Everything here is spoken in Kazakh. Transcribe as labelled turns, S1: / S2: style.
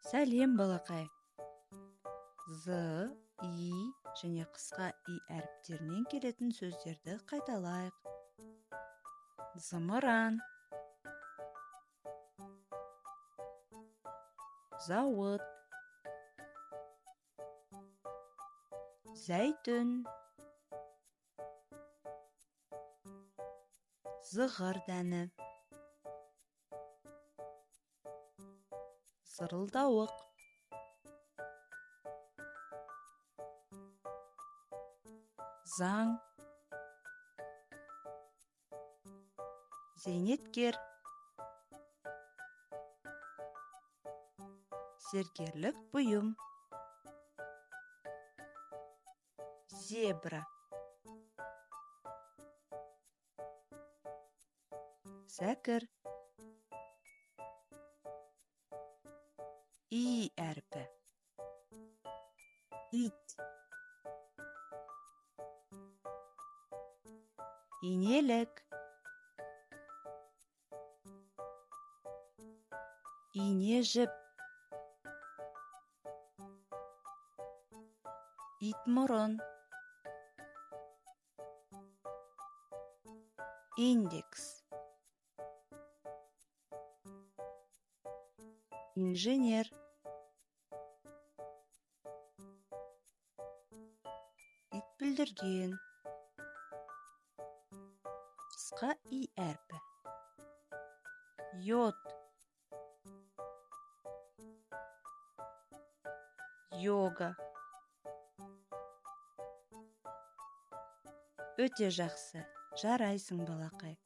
S1: Сәлем, балақай. З, И және қысқа И әріптерінен келетін сөздерді қайталайық. Зымыран. Зауыт. Зәйтүн. Зығыр дәні. Зырылдауық. Заң. Зейнеткер. Зергерлік бұйым. Зебра. Зәкір. И әрпі. Ит. Инелік. Ине жіп. Итмұрын. Индекс. Инженер. Ит бүлдірген. Қысқа И әрпі. Йод. Йога. Өте жақсы. Жарайсың, балақай.